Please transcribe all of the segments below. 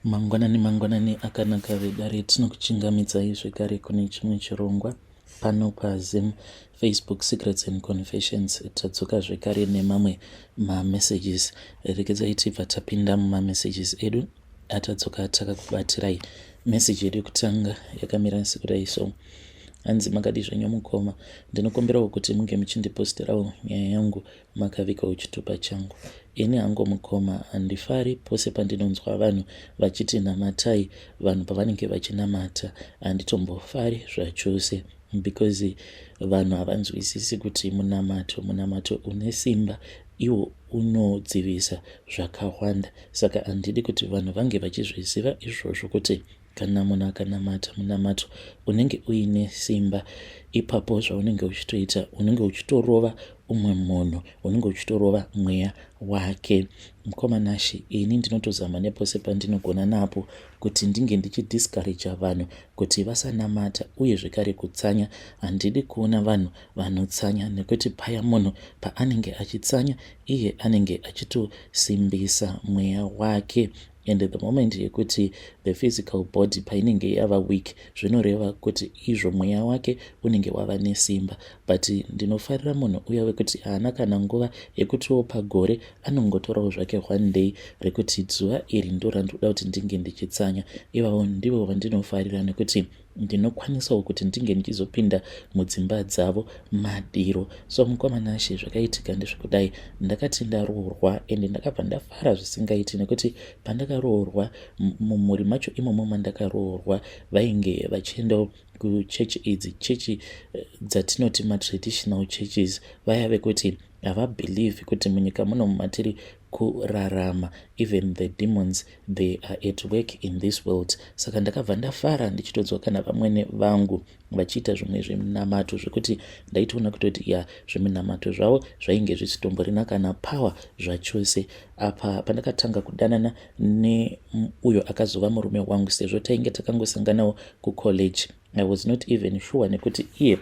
Mangwanani mangwanani akanaka vedare, tinokuchingamidzai zvekare kune chimwe chirongwa pano paZim Facebook Secrets and Confessions. Tadzoka zvekare nemamwe mamessages. Regedzai tibva tapinda mumamessages edu atadzoka takakubatirai. Message yedu yekutanga yakamira sekudai so: hanzi, "Makadi zvenyu mukoma? Ndinokumbirawo kuti munge muchindiposterawo nyaya yangu makavigawo chitupa changu. Ini hangu mukoma, handifari pose pandinonzwa vanhu vachiti namatai. Vanhu pavanenge vachinamata handitombofari zvachose, because vanhu havanzwisisi kuti munamato, munamato une simba, iwo unodzivisa zvakawanda. Saka handidi kuti vanhu vange vachizviziva izvozvo, kuti kana munhu akanamata munamato unenge uine simba. Ipapo zvaunenge uchitoita, unenge uchitorova umwe munhu, unenge uchitorova mweya wake. Mukoma Nashi, ini ndinotozama nepose pandinogona napo kuti ndinge ndichidiscourager vanhu kuti vasanamata uye zvekare kutsanya. Handidi kuona vanhu vanotsanya, nekuti paya munhu paanenge achitsanya, iye anenge achitosimbisa mweya wake, and the moment yekuti the physical body painenge yava weak, zvinoreva kuti izvo mweya wake unenge wava nesimba. But ndinofarira munhu uya wekuti haana kana nguva yekutiwo pagore anongotorawo zvake one day rekuti zuva iri ndo randinoda kuti ndinge ndichitsanya. Ivavo ndivo vandinofarira, nekuti ndinokwanisawo kuti ndinge ndichizopinda mudzimba dzavo madiro. So mukoma Nashe, zvakaitika ndezvekudai: ndakati ndaroorwa, ende ndakabva ndafara zvisingaiti, nekuti pandakaroorwa, mumhuri macho imomo mandakaroorwa vainge vachiendawo kuchechi idzi, chechi dzatinoti matraditional churches, vaya vekuti havabelieve kuti munyika muno matiri kurarama, even the demons, they are at work in this world. Saka ndakabva ndafara ndichitodzwa kana vamwene vangu vachiita zvimwe zveminamato, zvekuti ndaitoona kutoti ya, zveminamato zvavo zvainge zvisitomborina kana power zvachose. Apa pandakatanga kudanana neuyo akazova murume wangu, sezvo tainge takangosanganawo kucollege, I was not even sure, nekuti iye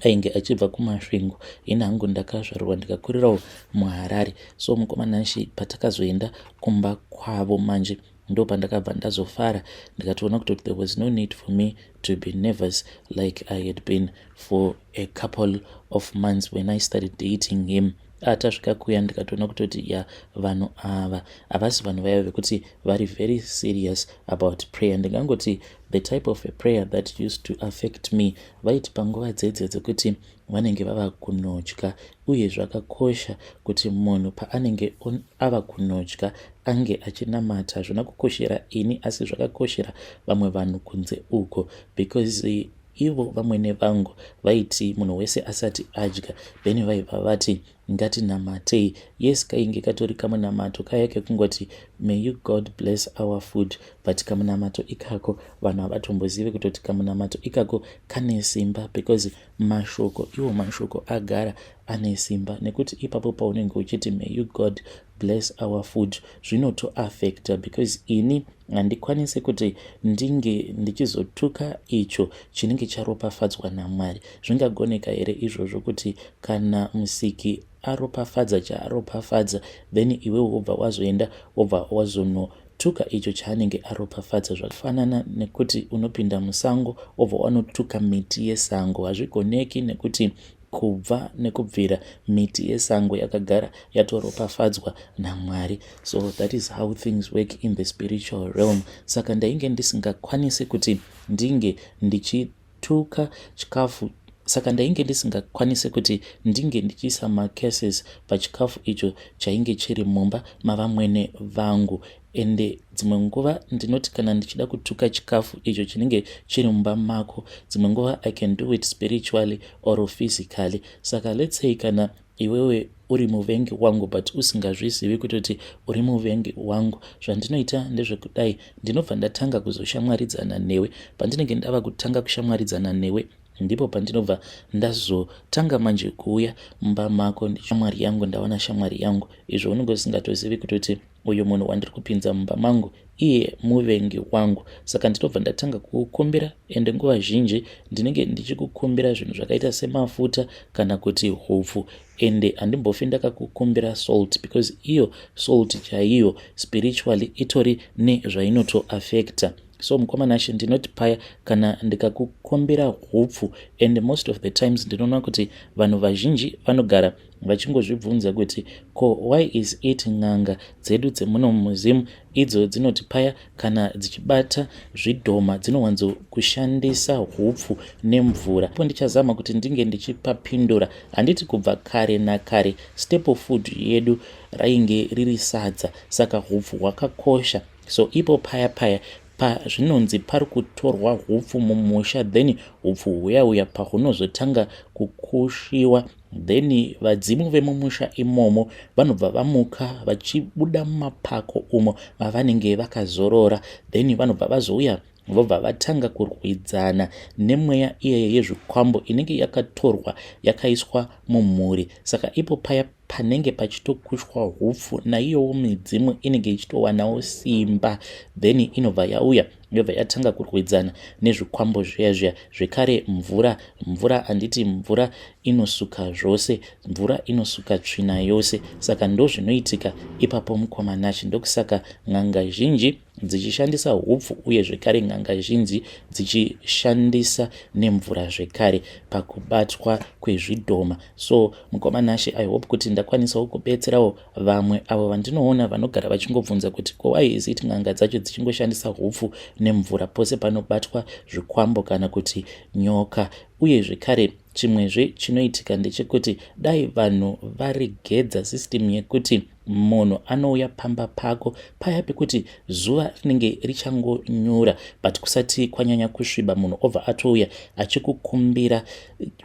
ainge achibva kuMasvingo, ini hangu ndakazvarwa ndikakurirawo muHarare. So mukoma Nashi, patakazoenda kumba kwavo manje, ndo pandakabva ndazofara, ndikatoona kutoti there was no need for me to be nervous like I had been for a couple of months when I started dating him. Atasvika kuya, ndikatoona kutoti ya, vanhu ava havasi vanhu vaya vekuti vari very serious about prayer. Ndingangoti the type of a prayer that used to affect me, vaiti panguva dzedze dzekuti vanenge vava kunodya, uye zvakakosha kuti munhu paanenge ava kunodya ange achinamata. Hazvina kukoshera ini, asi zvakakoshera vamwe vanhu kunze uko, because ivo vamwene vangu vaiti munhu wese asati adya, then vaibva vati, "Ngatinamatei." Yes, kainge katori kamunamato kaya kekungoti, "May you God bless our food," but kamunamato ikako vanhu havatombozivi kutoti kamunamato ikako kane simba, because mashoko iwo, mashoko agara ane simba, nekuti ipapo paunenge uchiti, "May you God bless our food," zvinotoaffecta, because ini handikwanisi kuti ndinge ndichizotuka icho chinenge charopafadzwa naMwari. Zvingagoneka here izvozvo, kuti kana Musiki aropafadza chaaropafadza, then iwewe wobva wazoenda, wobva wazonotuka icho chaanenge aropafadza? Zvakafanana nekuti unopinda musango, wobva wanotuka miti yesango. Hazvigoneki, nekuti kubva nekubvira miti yesango yakagara yatoropafadzwa naMwari. So that is how things work in the spiritual realm. Saka ndainge ndisingakwanisi kuti ndinge ndichituka chikafu, saka ndainge ndisingakwanisi kuti ndinge ndichiisa macurses pachikafu icho chainge chiri mumba mavamwene vangu. Ende dzimwe nguva ndinoti kana ndichida kutuka chikafu icho chinenge chiri mumba mako, dzimwe nguva I can do it spiritually or physically. Saka let's say kana iwewe uri muvengi wangu, but usingazvizivi kutoti uri muvengi wangu, zvandinoita ndezvekudai: ndinobva ndatanga kuzoshamwaridzana newe. Pandinenge ndava kutanga kushamwaridzana newe, ndipo pandinobva ndazotanga manje kuuya mumba mako, shamwari yangu, ndawana shamwari yangu, izvo unenge usingatozivi kutoti Uyu munhu wandiri kupinza mumba mangu iye muvengi wangu, saka ndinobva ndatanga kukukumbira, ende nguva zhinji ndinenge ndichikukumbira zvinhu zvakaita semafuta kana kuti hupfu, ende handimbofi ndakakukumbira salt, because iyo salt chaiyo spiritually itori nezvainotoaffecta. So mukoma Nashe, ndinoti paya kana ndikakukumbira hupfu, and most of the times ndinoona kuti vanhu vazhinji vanogara vachingozvibvunza kuti, ko why is it n'anga dzedu dzemuno muZim idzo dzinoti paya kana dzichibata zvidhoma dzinowanzokushandisa hupfu nemvura? Po ndichazama kuti ndinge ndichipapindura. Handiti kubva kare nakare staple food yedu rainge riri sadza? Saka hupfu hwakakosha. So ipo paya paya pazvinonzi pari kutorwa hupfu mumusha, then hupfu huya uya pahunozotanga kukushiwa, then vadzimu vemumusha imomo vanobva vamuka vachibuda mumapako umo mavanenge vakazorora. Then vanobva vazouya, vobva vatanga kurwidzana nemweya iyeye yezvikwambo inenge yakatorwa yakaiswa mumhuri. Saka ipo paya panenge pachitokushwa hupfu, naiyowo midzimu inenge ichitowanawo simba, then inobva yauya, yobva yatanga kurwidzana nezvikwambo zviya zviya. Zvekare mvura, mvura, handiti mvura inosuka zvose? Mvura inosuka tsvina yose. Saka ndo zvinoitika ipapo, mukoma Nashe. Ndokusaka n'anga zhinji dzichishandisa hupfu, uye zvekare n'anga zhinji dzichishandisa nemvura zvekare pakubatwa kwezvidhoma. So mukoma Nashe, I hope kuti ndakwanisawo kubetserawo vamwe avo vandinoona vanogara vachingobvunza kuti, ko why is it n'anga dzacho dzichingoshandisa hupfu nemvura pose panobatwa zvikwambo kana kuti nyoka? Uye zvekare chimwezve chinoitika ndechekuti dai vanhu varegedza system yekuti munhu anouya pamba pako paya pekuti zuva rinenge richangonyura but kusati kwanyanya kusviba, munhu obva atouya achikukumbira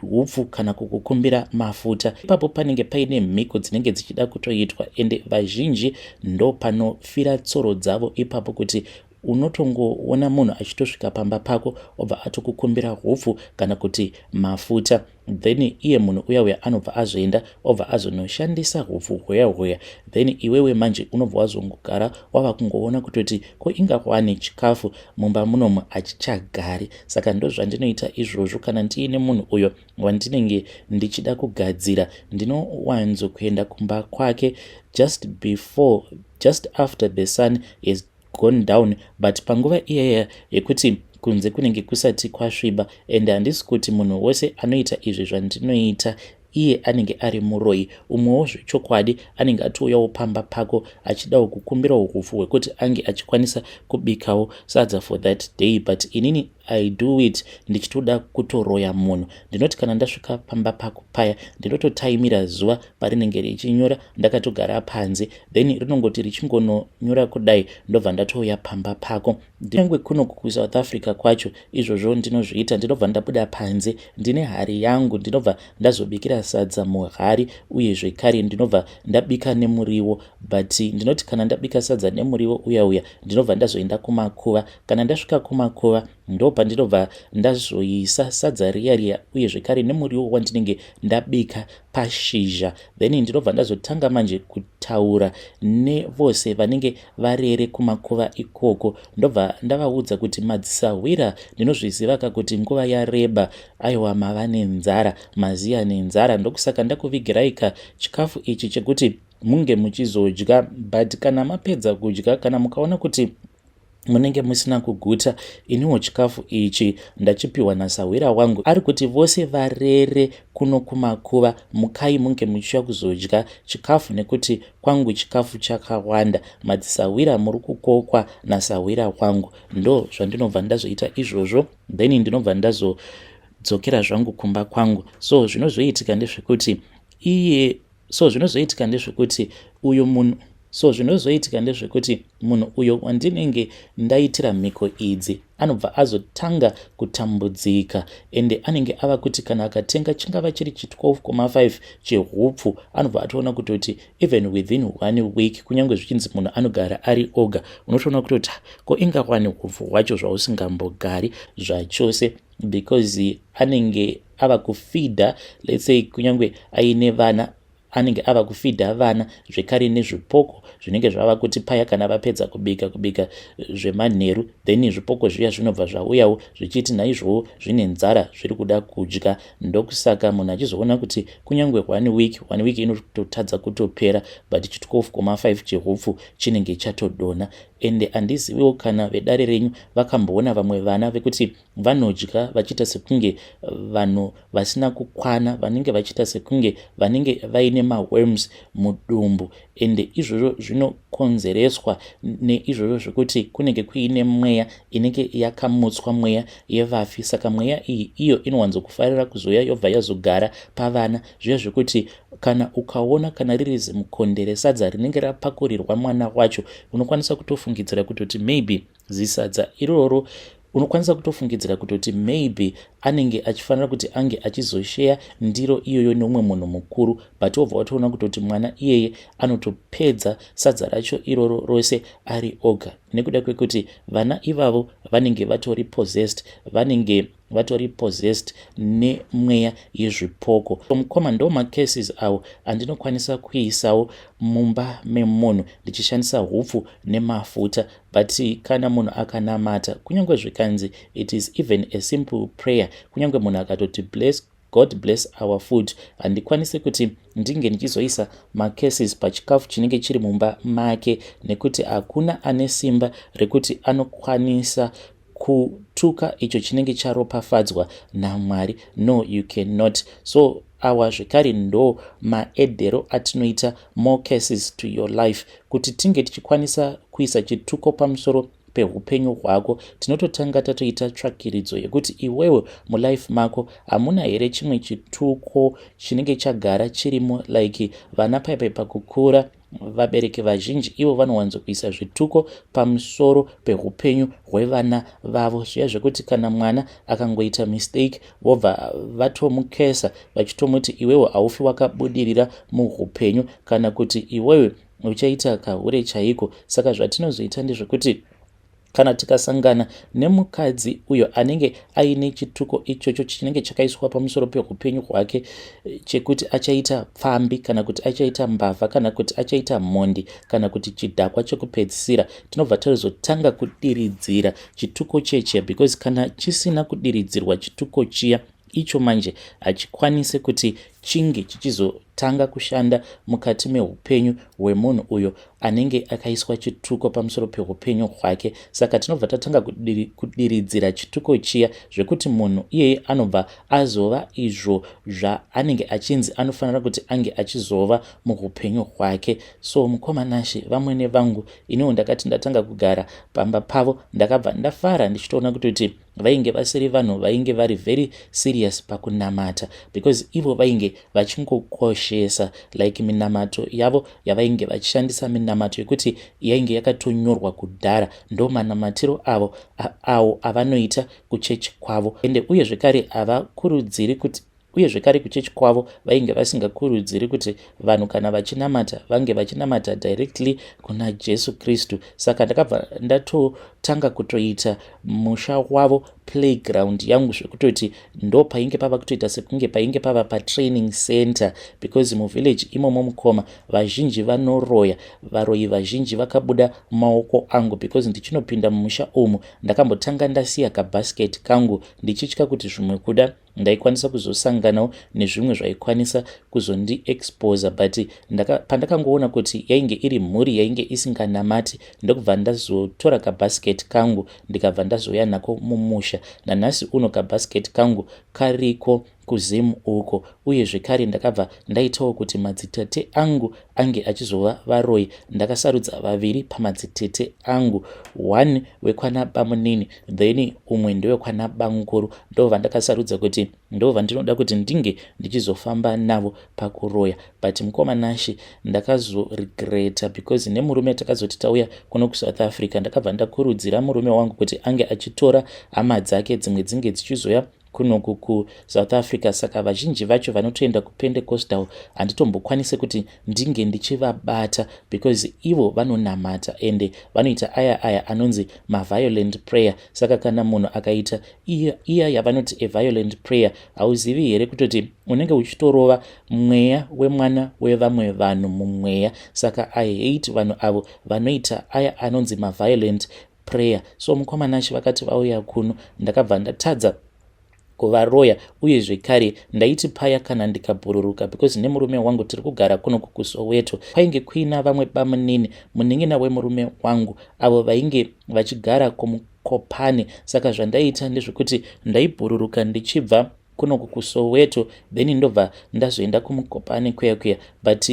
hupfu kana kukukumbira mafuta. Ipapo panenge paine mhiko dzinenge dzichida kutoitwa, ende vazhinji ndo panofira tsoro dzavo ipapo, kuti unotongoona munhu achitosvika pamba pako, obva atokukumbira hupfu kana kuti mafuta, then iye munhu uya uya anobva azoenda, obva azonoshandisa hupfu huya huya. Then iwewe manje unobva wazongogara wava kungoona kutoti, ko ingawane chikafu mumba munomu hachichagari? Saka ndo zvandinoita izvozvo. Kana ndiine munhu uyo wandinenge ndichida kugadzira, ndinowanzokuenda kumba kwake just before, just after the sun is gone down, but panguva iyaya yekuti kunze kunenge kusati kwasviba. And handisi kuti munhu wose anoita izvi zvandinoita iye anenge ari muroyi. Umwewo zvechokwadi anenge atouyawo pamba pako achidawo kukumbirawo hupfu hwekuti ange achikwanisa kubikawo sadza for that day, but inini I do it ndichitoda kutoroya munhu. Ndinoti kana ndasvika pamba pako paya, ndinototaimira zuva parinenge richinyura ndakatogara panze, then rinongoti richingononyura kudai, ndobva ndatouya pamba pako. Kunyange kuno kuSouth Africa kwacho izvozvo ndinozviita. Ndinobva ndabuda panze, ndine hari yangu, ndinobva ndazobikira sadza muhari, uye zvekare ndinobva ndabika nemuriwo. But ndinoti kana ndabika sadza nemuriwo uya uya, ndinobva ndazoenda kumakuva. Kana ndasvika kumakuva, ndo pandinobva ndazoisa sadza riya riya, uye zvekare nemuriwo wandinenge ndabika pashizha. Then ndinobva ndazotanga manje kutaura nevose vanenge varere kumakuva ikoko. Ndobva ndavaudza kuti, "Madzisahwira, ndinozviziva ka kuti nguva yareba, aiwa, mava nenzara, maziya nenzara. Ndokusaka ndakuvigirai ka chikafu ichi chekuti munge muchizodya. But kana mapedza kudya, kana mukaona kuti munenge musina kuguta, iniwo chikafu ichi ndachipiwa nasahwira wangu, ari kuti vose varere kuno kumakuva mukai munge muchiuya kuzodya chikafu, nekuti kwangu chikafu chakawanda. Madzisahwira, muri kukokwa nasahwira wangu." Ndo zvandinobva ndazoita izvozvo. Then ndinobva ndazodzokera zvangu kumba kwangu. So zvinozoitika ndezvekuti uyu munhu, so zvinozoitika ndezvekuti munhu uyo wandinenge ndaitira mhiko idzi anobva azotanga kutambudzika, ende anenge ava kuti kana akatenga chingava chiri chi12,5 chehupfu, anobva atoona kutoti even within one week, kunyange zvichinzi munhu anogara ari oga, unotoona kutoti, ko ingawani hupfu hwacho zvausingambogari zvachose? Because anenge ava kufeeda, let's say kunyange aine vana. Anenge ava kufidha vana zvekare nezvipoko zvinenge zvava kuti paya kana vapedza kubika kubika zvemanheru, then zvipoko zviya zvinobva zvauyawo zvichiti naizvowo zvine nzara, zviri kuda kudya. Ndokusaka munhu achizoona kuti kunyange one week, one week inototadza kutopera, but chi12,5 chehupfu chinenge chatodonha. Ende handiziviwo kana vedare renyu vakamboona vamwe vana vekuti vanodya vachiita sekunge vanhu vasina kukwana, vanenge vachiita sekunge vanenge vaine maworms mudumbu. Ende izvozvo zvinokonzereswa neizvozvo zvekuti kunenge kuine mweya inenge yakamutswa, mweya yevafi. Saka mweya iyi iyo inowanzokufarira kuzoya, yobva yazogara pavana zviya, zvekuti kana ukaona kana riri zimukonde resadza rinenge rapakurirwa mwana wacho, unokwanisa kutofungidzira kutoti maybe zisadza iroro, unokwanisa kutofungidzira kutoti maybe anenge achifanira kuti ange achizosheya ndiro iyoyo neumwe munhu mukuru, but wobva watoona kutoti mwana iyeye anotopedza sadza racho iroro rose ari oga, nekuda kwekuti vana ivavo vanenge vatori possessed, vanenge vatori possessed nemweya yezvipoko. Mukoma, ndo macurses avo andinokwanisa kuisawo mumba memunhu ndichishandisa hupfu nemafuta. But kana munhu akanamata, kunyange zvikanzi it is even a simple prayer, kunyange munhu akatoti "Bless God, bless our food," handikwanisi kuti ndinge ndichizoisa macurses pachikafu chinenge chiri mumba make, nekuti hakuna ane simba rekuti anokwanisa kutuka icho chinenge charopafadzwa naMwari. No, you cannot. So awa zvekare ndo maedhero atinoita more curses to your life. Kuti tinge tichikwanisa kuisa chituko pamusoro peupenyu hwako, tinototanga tatoita tsvakiridzo yekuti iwewe mulife mako hamuna here chimwe chituko chinenge chagara chirimo. Like vana paipai pakukura, vabereki vazhinji ivo vanowanzokuisa zvituko pamusoro peupenyu hwevana vavo, zviya zvekuti kana mwana akangoita mistake, vobva vatomukesa vachitomuti, "Iwewe haufi wakabudirira muupenyu," kana kuti, "Iwewe uchaita kahure chaiko." Saka zvatinozoita ndezvekuti kana tikasangana nemukadzi uyo anenge aine chituko ichocho chinenge chakaiswa pamusoro peupenyu hwake, chekuti achaita pfambi, kana kuti achaita mbavha, kana kuti achaita mhondi, kana kuti chidhakwa chekupedzisira, tinobva tazotanga kudiridzira chituko chechiya, because kana chisina kudiridzirwa chituko chiya icho manje hachikwanisi kuti chinge chichizotanga kushanda mukati meupenyu hwemunhu uyo anenge akaiswa chituko pamusoro peupenyu hwake. Saka tinobva tatanga kudiridzira chituko chiya, zvekuti munhu iyeye anobva azova izvo zvaanenge achinzi anofanira kuti ange achizova muupenyu hwake. So mukoma Nashe, vamwene vangu, iniwo ndakati ndatanga kugara pamba pavo, ndakabva ndafara ndichitoona kutoti vainge vasiri vanhu vainge vari very serious pakunamata, because ivo vainge vachingokoshesa like minamato yavo yavainge vachishandisa, minamato yekuti yainge yakatonyorwa kudhara. Ndo manamatiro avo awo avanoita kuchechi kwavo. Ende uye zvekare havakurudziri kuti, uye zvekare kuchechi kwavo vainge vasingakurudziri kuti vanhu kana vachinamata vange vachinamata directly kuna Jesu Kristu. Saka ndakabva ndatotanga kutoita musha wavo playground yangu, zvekutoti ndo painge pava kutoita sekunge painge pava patraining center, because muvillage imomo, mukoma, vazhinji vanoroya, varoyi vazhinji vakabuda mumaoko angu, because ndichinopinda mumusha umu ndakambotanga ndasiya kabasket kangu, ndichitya kuti zvimwe kuda ndaikwanisa kuzosanganawo nezvimwe zvaikwanisa kuzondiexposa. But pandakangoona kuti yainge iri mhuri yainge isinganamati, ndokubva ndazotora kabasket kangu, ndikabva ndazouya nako mumusha. Nanhasi uno kabasket kangu kariko kuZimu uko. Uye zvekare ndakabva ndaitawo kuti madzitete angu ange achizova varoyi. Ndakasarudza vaviri pamadzitete angu, one wekwana bamunini, then umwe ndewekwana bamukuru. Ndo vandakasarudza kuti ndo vandinoda kuti ndinge ndichizofamba navo pakuroya. But mukoma Nashe, ndakazoregreta, because nemurume takazoti tauya kuno kuSouth Africa, ndakabva ndakurudzira murume wangu kuti ange achitora hama dzake dzimwe dzinge dzichizoya. Kunoku kuSouth Africa, saka vazhinji vacho vanotoenda kuPentecostal handitombokwanisi kuti ndinge ndichivabata because ivo vanonamata ende vanoita aya aya anonzi maviolent prayer. Saka kana munhu akaita iya yavanoti aviolent prayer, hauzivi here kutoti unenge uchitorova mweya wemwana wevamwe vanhu mumweya? Saka I hate vanhu avo vanoita aya anonzi maviolent prayer. So mukomanashi vakati vauya kuno, ndakabva ndatadza kuvaroya. Uye zvekare ndaiti paya kana ndikabhururuka, because nemurume wangu tiri kugara kuno kuSoweto, kwainge kuina vamwe bamunini, munin'ina wemurume wangu, avo vainge vachigara kuMukopane. Saka zvandaiita ndezvekuti ndaibhururuka ndichibva kunoku kuSoweto, then ndobva ndazoenda kuMukopane kuya kuya. But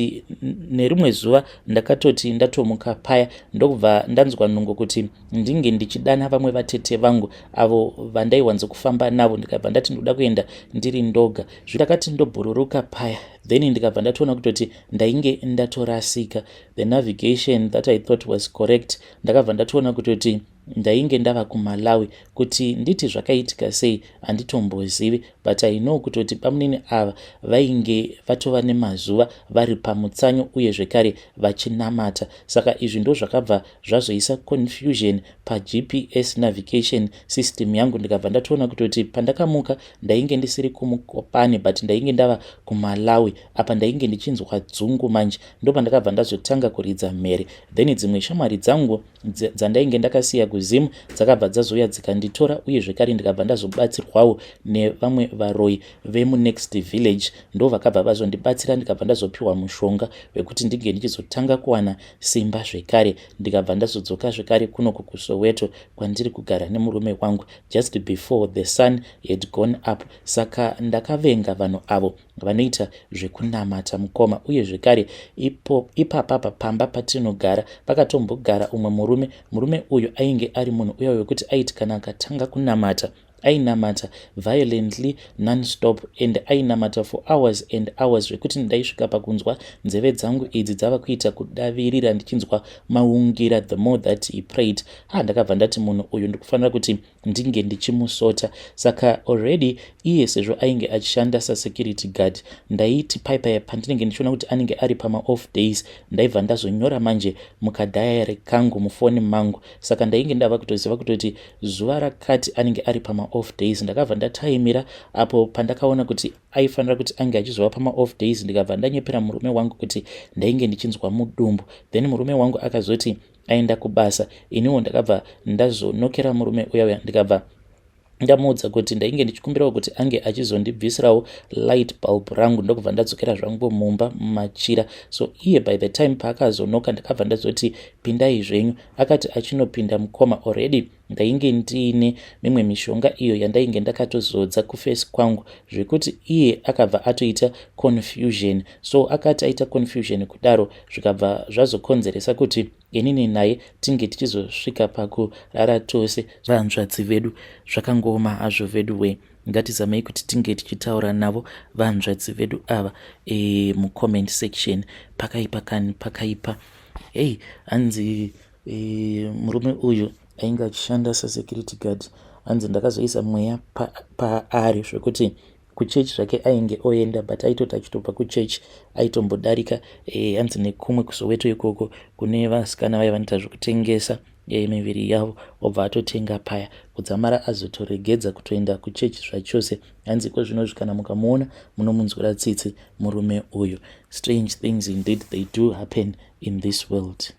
nerimwe zuva ndakatoti ndatomuka paya, ndobva ndanzwa nungo kuti ndinge ndichidana vamwe vatete vangu avo vandaiwanzokufamba navo. Ndikabva ndati ndoda kuenda ndiri ndoga. Ndakati ndobhururuka paya, then ndikabva ndatoona kutoti ndainge ndatorasika. The navigation that I thought was correct, ndakabva ndatoona kutoti ndainge ndava kuMalawi. Kuti nditi zvakaitika sei handitombozivi, but I know kutoti pamunini ava vainge vatova nemazuva vari pamutsanyo uye zvekare vachinamata. Saka izvi ndo zvakabva zvazoisa confusion paGPS navigation system yangu. Ndikabva ndatoona kutoti pandakamuka ndainge ndisiri kuMukopane, but ndainge ndava kuMalawi. Apa ndainge ndichinzwa dzungu manje. Ndopandakabva ndazotanga kuridza mhere. Then dzimwe shamwari dzangu dzandainge ndakasiya kuZimu dzakabva dzazouya dzikanditora, uye zvekare ndikabva ndazobatsirwawo nevamwe varoi vemunext village. Ndo vakabva vazondibatsira, ndikabva ndazopiwa mushonga wekuti ndinge ndichizotanga kuwana simba zvekare. Ndikabva ndazodzoka zvekare kunoku kuSoweto kwandiri kugara nemurume wangu, just before the sun had gone up. Saka ndakavenga vanhu avo vanoita zvekunamata, mukoma. Uye zvekare ipapapa pamba patinogara pakatombogara umwe murume. Murume uyu ainge ari munhu uya wekuti aiti kana akatanga kunamata, ainamata violently, nonstop, and ainamata for hours and hours, zvekuti ndaisvika pakunzwa nzeve dzangu idzi dzava kuita kudavirira, ndichinzwa maungira the more that he prayed. Ha, ndakabva ndati munhu uyu ndikufanira kuti ndinge ndichimusota. Saka already iye sezvo ainge achishanda sasecurity guard, ndaiti paipaya pandinenge ndichiona kuti anenge ari pamaoff days, ndaibva ndazonyora manje mukadiary kangu mufoni mangu. Saka ndainge ndava kutoziva kutoti zuva rakati anenge ari pamaoff days. Ndakabva ndataimira apo pandakaona kuti aifanira kuti ange achizova pamaoff days. Ndikabva ndanyepera murume wangu kuti ndainge ndichinzwa mudumbu. Then murume wangu akazoti aenda kubasa. Iniwo ndakabva ndazonokera murume uya uya, ndikabva ndamuudza kuti ndainge ndichikumbirawo kuti ange achizondibvisirawo light bulb rangu. Ndokubva ndadzokera zvangu mumba mumachira. So iye by the time paakazonoka, ndakabva ndazoti, "Pindai zvenyu." Akati achinopinda, mukoma, already ndainge ndiine mimwe mishonga iyo yandainge ndakatozodza kuface kwangu, zvekuti iye akabva atoita confusion. So akati aita confusion kudaro, zvikabva zvazokonzeresa kuti inini naye tinge tichizosvika pakurara tose. Vanzvadzi vedu, zvakangooma hazvo vedu we. Ngatizamei kuti tinge tichitaura navo vanzvadzi vedu ava mucomment section. Pakaipa kani, pakaipa. Hei, hanzi murume uyu ainge achishanda sasecurity guard. Hanzi ndakazoisa mweya paari pa zvekuti kuchechi zvake ainge oenda, but aitoti achitobva kuchechi aitombodarika hanzi nekumwe kuSoweto ikoko kune vasikana vaiva vanoita zvekutengesa miviri yavo, obva atotenga paya, kudzamara azotoregedza kutoenda kuchechi zvachose. Hanzi iko zvinozvi kana mukamuona munomunzwira tsitsi murume uyu. Strange things indeed, they do happen in this world.